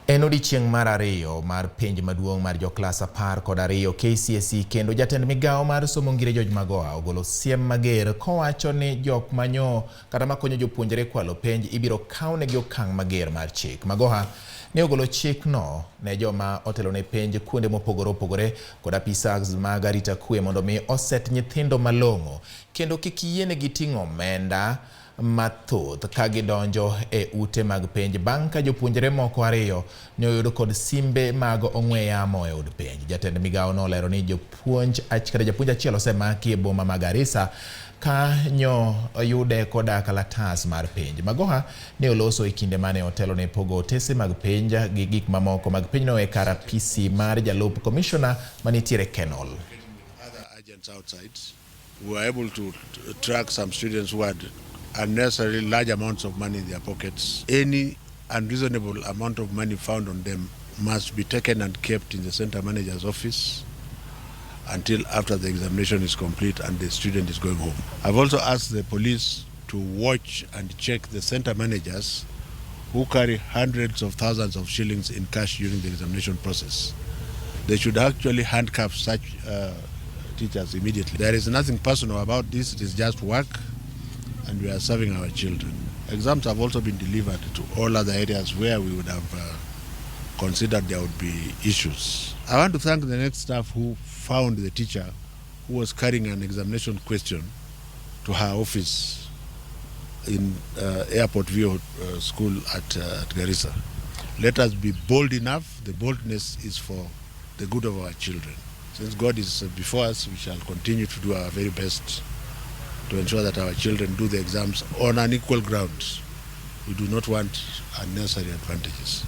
En odiechieng' mar ariyo mar penj maduong' mar joklas 12 KCSE kendo jatend migawo mar somo Ngire George Magoha ogolo siem mager kowacho ni jok manyo kata makonyo jopuonjre kwalo penj ibiro kawnegi okang' mager mar chik. Magoha ne ogolo chikno ne joma otelo ne penj kuonde mopogore opogore kod apisas mag arita kwe mondo mi oset nyithindo malong'o kendo kik yienegi ting'o omenda mathoth ka gidonjo e ute mag penj bang' ka jopuonjre moko ariyo ne oyud kod simbe mag ong'we yamo e od penj. Jatend migawo nolero ni jopuonj kata japuonj achiel osemaki e boma ma Garissa ka nyo oyude koda kalatas mar penj. Magoha ne oloso e kinde mane otelo ne pogo otese mag penj gi gik mamoko mag pinyno e kar apisi mar jalup komishona manitiere Kenol. We were able to track some students who had unnecessarily large amounts of money in their pockets. Any unreasonable amount of money found on them must be taken and kept in the center manager's office until after the examination is complete and the student is going home. I've also asked the police to watch and check the center managers who carry hundreds of thousands of shillings in cash during the examination process. They should actually handcuff such teachers immediately. There is nothing personal about this, it is just work, and we are serving our children. Exams have also been delivered to all other areas where we would have considered there would be issues. I want to thank the next staff who found the teacher who was carrying an examination question to her office in Airport View School at Garissa. Let us be bold enough. The boldness is for the good of our children. Since God is before us, we shall continue to do our very best to ensure that our children do the exams on an equal ground. We do not want unnecessary advantages.